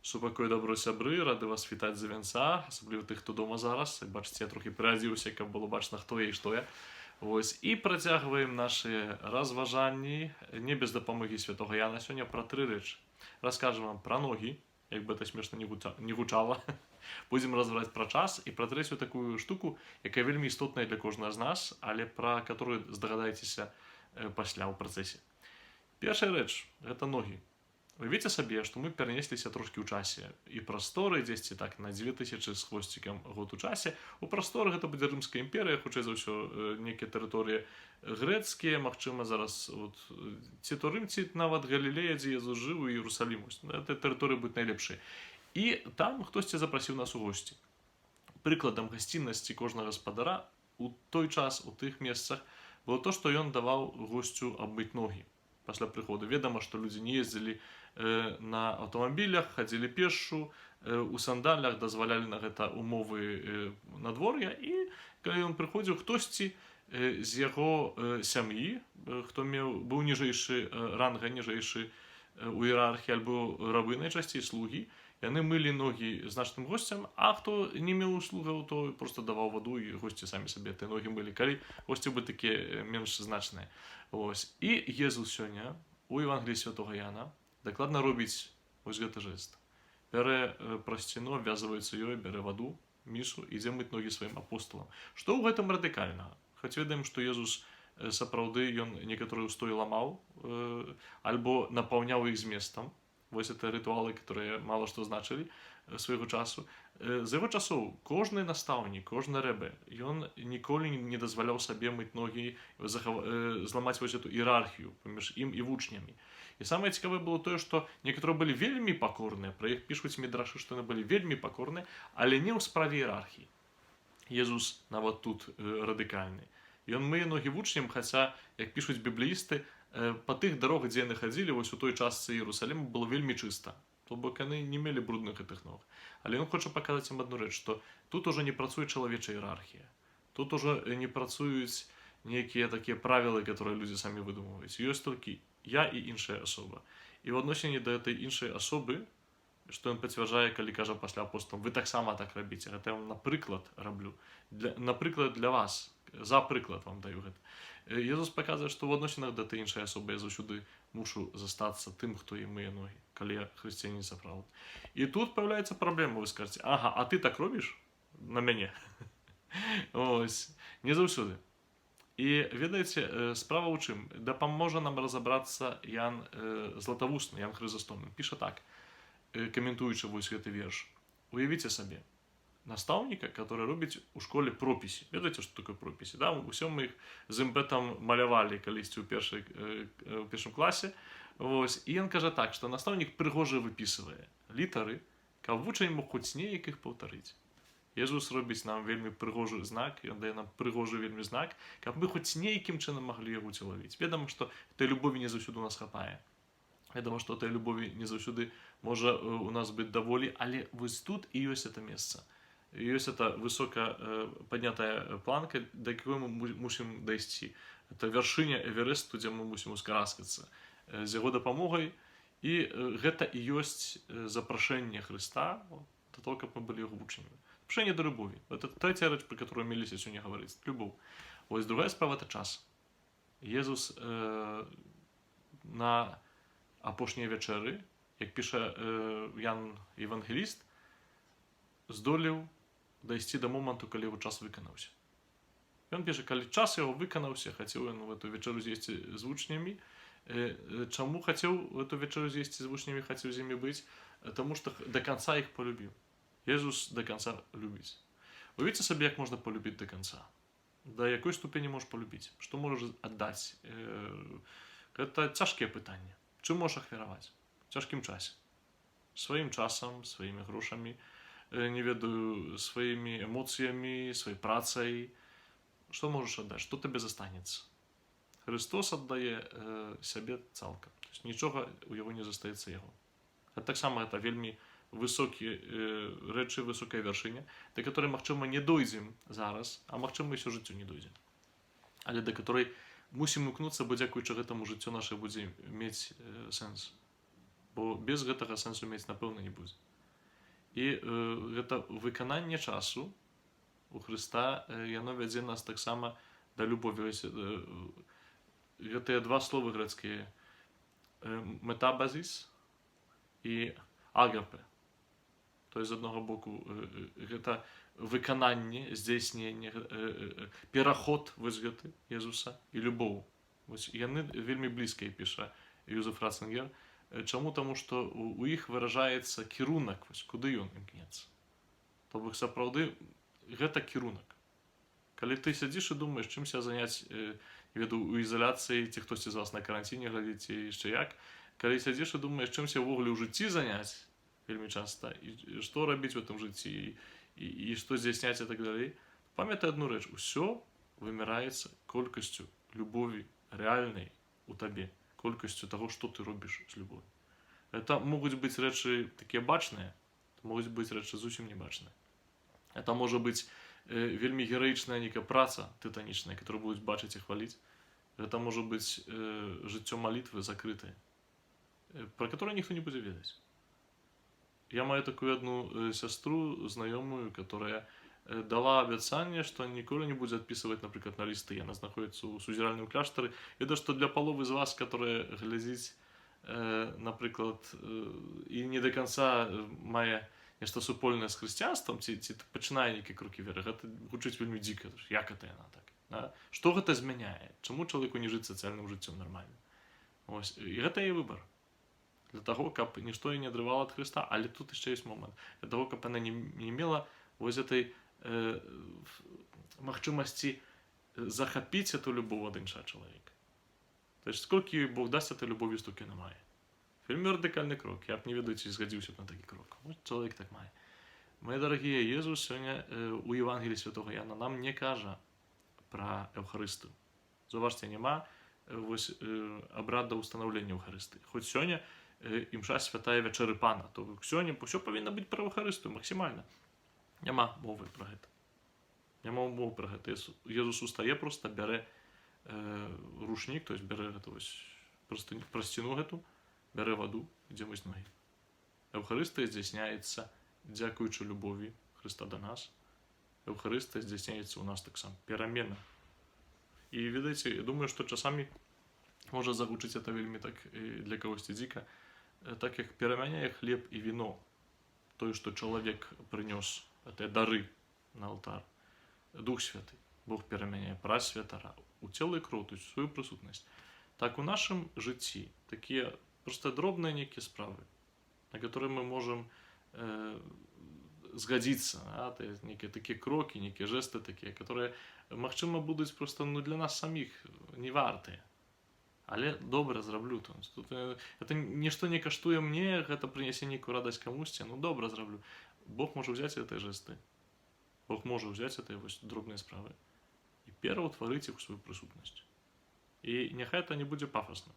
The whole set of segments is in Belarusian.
Супакой, добро, сябры, рады вас вітаць з вянца, асабліва тых, хто дома зараз. Як бачыце, я трохі пераадзеўся, каб было бачна, хто я і што я. Вось, і працягваем нашы разважанні не без дапамогі святога Яна. Сёння пра тры рэчы. Раскажам вам пра ногі, як бы это смешна не гучала. Будзем разважаць пра час і пра трэцюю такую штуку, якая вельмі істотная для кожнага з нас, але пра которую здагадаецеся пасля, ў працэсе. Першая рэч — гэта ногі. Уявіце сабе, што мы перанесліся трошкі ў часе і прасторы дзесьці так на 2000 з хвосцікам год у часе. У прасторы гэта будзе Рымская імперыя, хутчэй за ўсё, нейкія тэрыторыі грэцкія, магчыма, зараз вот, ці то Рым, ці нават Галілея, дзе Езус жыў, і Іерусалім. Вось, ну, гэта тэрыторыі будуць найлепшыя. І там хтосьці запрасіў нас у госці. Прыкладам гасціннасці кожнага гаспадара у той час у тых месцах было то, што ён даваў госцю абмыць ногі пасля прыходу. Ведама, што людзі не ездзілі на аўтамабілях, хадзілі пешшу, у сандалях, дазвалялі на гэта умовы надвор'я, і калі ён прыходзіў, хтосьці з яго сям'і, хто меў, быў ніжэйшы ранга, ніжэйшы у іерархіі, альбо рабы, найчасцей слугі, яны мылі ногі значным госцям, а хто не меў слугаў, то просто даваў ваду, і госці самі сабе тыя ногі мылі, калі госці былі такія менш значныя. Ось. І Езус сёння у Евангелии святого Яна дакладна робіць вось гэты жэст. Бярэ прасціну, абвязваецца ёй, бярэ ваду, місу, ідзе мыць ногі сваім апосталам. Што ў гэтым радыкальнага? Хоць ведаем, што Езус сапраўды, ён некаторыя устоі ламаў альбо напаўняў іх зместам. Вось это рытуалы, которые мала што значылі свайго часу. З яго часоў кожны настаўнік, кожны рэбе, ён ніколі не дазваляў сабе мыць ногі, зламаць вось эту іерархію паміж ім і вучнямі. І самае цікавае было тое, што некаторыя былі вельмі пакорныя, пра іх пішуць мідраши, што яны былі вельмі пакорныя, але не ў справе іерархіі. Езус нават тут радыкальны. Ён мые ногі вучням, хаця, як пішуць біблеісты, па тых дарогах, дзе яны хадзілі, вось у той частцы Іерусаліма было вельмі чыста. То бок яны не мелі брудных гэтых ног. Але ён хоча паказаць ім адну рэч, што тут ужо не працуе чалавечая іерархія. Тут ужо не працуюць нейкія такія правілы, которые людзі самі выдумваюць. Ёсць толькі я і іншая асоба. І ў адносіне да этой іншай асобы, што ён пацвярджае, калі кажа пасля апосталам: «Вы таксама так рабіце, гэта я вам на прыклад раблю, напрыклад для вас, за прыклад вам даю гэта». Езус паказвае, што ў адносінах да той іншай асобы я заўсёды мушу застацца тым, хто і мые ногі, калі я хрысціянін сапраўдны. І тут паяўляецца праблема, вы скажаце: «Ага, а ты так робіш на мяне?» Ось, не заўсёды. І ведаеце, справа ў чым? Дапаможа нам разабрацца Ян Златавусны, Ян Хрызастом. Піша так, каментуючы вось гэты верш. Уявіце сабе настаўніка, который робіць у школе пропісі. Ведаеце, што такое пропісі, да? Усё мы іх з імпэтам малявалі калісьці у першым класе. Вось. І ён кажа так, што настаўнік прыгожа выпісвае літары, каб вучань мог хоць неяк іх паўтарыць. Езус робіць нам вельмі прыгожы знак, ён дае нам прыгожы вельмі знак, каб мы хоць нейкім чынам маглі яго цілавіць. Ведама, што той любові не заўсёды у нас хапае. Ведама, што той любові не заўсёды можа у нас быць даволі, але вось тут і ёсць это месца. Ёсць это высока паднятая планка, да якой мы мусім дайсці. Это вяршыня Эвересту, дзе мы мусім ускараскацца з яго дапамогай. І гэта і ёсць запрашэнне Хрыста да того, каб мы былі яго вучнямі. Запрашэнне да любові. Это трэцяя рэч, пра которую меліся сёння гаварыць. Любоў. Ось другая справа — это час. Езус на апошняй вячэры, як піша Ян Евангеліст, здолеў дайсці да моманту, калі яго час выканаўся. Ён піша, калі час яго выканаўся, хацеў ён в эту вячэру з'есці з вучнямі. Чаму хацеў в эту вячэру з'есці з вучнямі, хацеў з імі быць? Таму што да канца іх полюбіў. Езус да канца любіць. Уявіце сабе, як можна полюбіць да канца. Да якой ступені можаш полюбіць? Што можаш аддаць? Гэта цяжкія пытанні. Чым можаш ахвяраваць? В цяжкім часе. Сваім часам, сваімі грошамі, не ведаю, сваімі эмоцыямі, сваёй працай. Што можаш аддаць? Што табе застанецца? Хрыстос аддае сябе цалкам. То есть нічога ў яго не застаецца яго. Это таксама, это вельмі высокія рэчы, высокая вяршыня, да которой, магчыма, не дойдзем зараз, а магчыма, і ўсё жыццё не дойдзем. Але да которой мусім імкнуцца, бо дзякуючы гэтаму жыццё наше будзе мець сэнс. Бо без гэтага сэнсу мець, напэўна, не будзе. І гэта выкананне часу у Хрыста, яно вядзе нас таксама да любові. Вось, гэтыя два словы грэцкія, метабазіс і агапе. То есть, з аднаго боку, гэта выкананне, здзейсненне, пераход вось гэты Езуса і любоў. Вось яны вельмі блізкія, піша Юзеф Рацынгер. Чаму? Таму што у іх выражаецца кірунак, вось куды ён імкнецца. То бок сапраўды гэта кірунак. Калі ты сядзіш і думаеш, чым ся заняць, не ведаю, у ізаляцыі, ці хтосьці з вас на каранціне глядзіць, ці яшчэ як, калі сядзіш і думаеш, чым ся ўвогуле ў жыцці заняць, вельмі часта, і што рабіць в этом жыцці, і што здзяйсняць і так далей, памятай адну рэч: усё вымяраецца колькасцю любові рэальнай у табе, колькасцю таго, што ты робіш з любові. Это могуць быць рэчы такія бачныя, могуць быць рэчы зусім небачныя. Это можа быць вельмі гераічная нейкая праца тытанічная, которую будуць бачыць і хваліць. Это можа быць жыццё малітвы закрытае, пра которое ніхто не будзе ведаць. Я маю такую одну сястру знаёмую, которая дала абяцанне, што ніколі не будзе адпісваць, напрыклад, на лісты. Яна знаходіцца ў сузіральным кляштары. Ведаю, што для паловы з вас, которые глядзіць, напрыклад, і не до конца мае нешта супольнае з хрысціянствам ці пачынае нейкія крокі веры, гэта гучыць вельмі дзіка. Як это яна так, да? Што гэта змяняе? Чаму чалавеку не жыць сацыяльным жыццём нармальна? Ось, і гэта яе выбар для таго, каб нішто і не адрывала ад Хрыста. Але тут яшчэ ёсць момант: для таго, каб яна не мела вось этой магчымасці захапіць эту любоў ад іншага чалавека. То есть сколькі Бог дасць этой любові, столькі яна мае. Вельмі радыкальны крок. Я б не ведаю, ці згадзіўся б на такі крок. Вот чалавек так мае. Мае дарагія, Езус сёння у Евангелі святого Яна нам не кажа пра Эўхарыстыю. Заўважце, няма вось абрада ўстанаўлення Эўхарысты. Хоць сёння імша святая вячэры Пана, то сёння ўсё павінна быць пра Эўхарыстыю максімальна. Няма мовы пра гэта. Няма мовы пра гэта. Езус устае, просто бярэ рушнік, то есть бярэ гэта вось прасціну гэту, бярэ ваду, ідзе мыць ногі. Эўхарыстыя здзяйсняецца дзякуючы любові Хрыста да нас. Эўхарыстыя здзяйсняецца ў нас таксама. Перамена. І ведаеце, я думаю, што часамі можа загучыць это вельмі так для кагосьці дзіка, так як перамяняе хлеб і віно, тое, што чалавек прынёс, гэтыя дары на алтар, Дух Святы, Бог перамяняе праз святара у цела і кроў, то есть сваю прысутнасць. Так у нашым жыцці такія просто дробныя нейкія справы, на которые мы можам згадзіцца, да, то есть нейкія такія крокі, нейкія жэсты такія, которые, магчыма, будуць просто, ну, для нас саміх не вартыя. Але добра зраблю то. Тут это нішто не каштуе мне, гэта прынясе нейкую радасць камусьці, ну добра зраблю. Бог можа ўзяць гэтыя жэсты. Бог можа ўзяць гэтыя вось дробныя справы і пераўтварыць іх у сваю прысутнасць. І няхай это не будзе пафасна.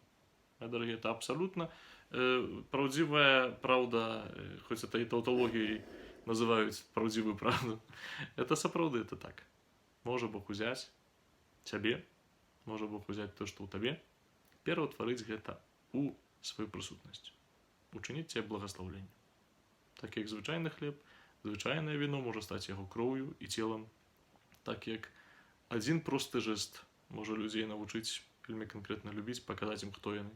Мои дорогие, это абсолютно праўдзівая праўда, хоць это і таўталогіяй называюць праўдзівую праўду. Это сапраўды это так. Можа Бог узяць цябе, можа Бог узяць то, што ў табе, пераўтварыць гэта ў сваю прысутнасць, учыніць цябе благаслаўленне. Так як звычайны хлеб, звычайнае віно можа стаць яго кроўю і целам, так як адзін просты жэст можа людзей навучыць вельмі канкрэтна любіць, паказаць ім, хто яны.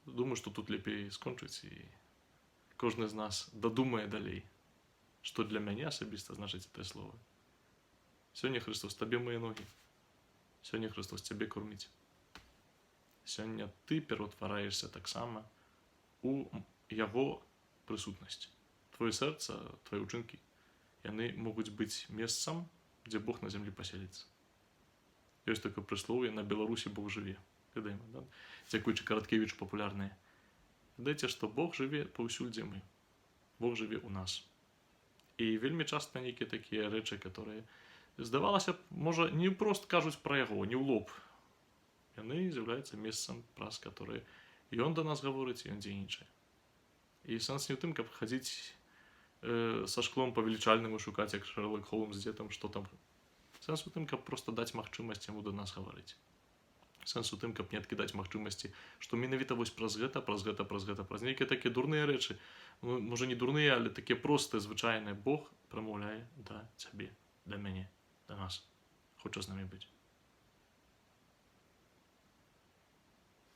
Думаю, што тут лепей скончыць, і кожны з нас дадумае далей, што для мяне асабіста значыць гэтае слово. Сёння Хрыстос табе мые ногі. Сёння Хрыстос цябе корміць. Сёння ты пераўтвараешся таксама у яго прысутнасць. Твоё сэрца, твои ўчынкі, яны могуць быць месцам, дзе Бог на зямлі паселіцца. Ёсць такое прыслоўе: «На Беларусі Бог жыве». Ведаем, да? Дзякуючы Караткевічу папулярныя. Ведаеце, што Бог жыве паўсюль, дзе мы. Бог жыве ў нас. І вельмі часта нейкія такія рэчы, которые, здавалася б, можа, не прост кажуць пра яго, не ў лоб, яны з'яўляюцца месцам, праз которые ён да нас гаворыць, ён дзейнічае. І сэнс не ў тым, каб хадзіць са шклом павелічальным і шукаць, як Шерлок Холмс, дзе там, што там. Сэнс у тым, каб просто даць магчымасць яму да нас гаварыць. Сэнс у тым, каб не адкідаць магчымасці, што менавіта вось праз гэта, праз гэта, праз гэта, праз нейкія такія дурныя рэчы, ну, можа, не дурныя, але такія простыя, звычайныя, Бог прамаўляе да цябе, да мяне, да нас. Хоча з намі быць.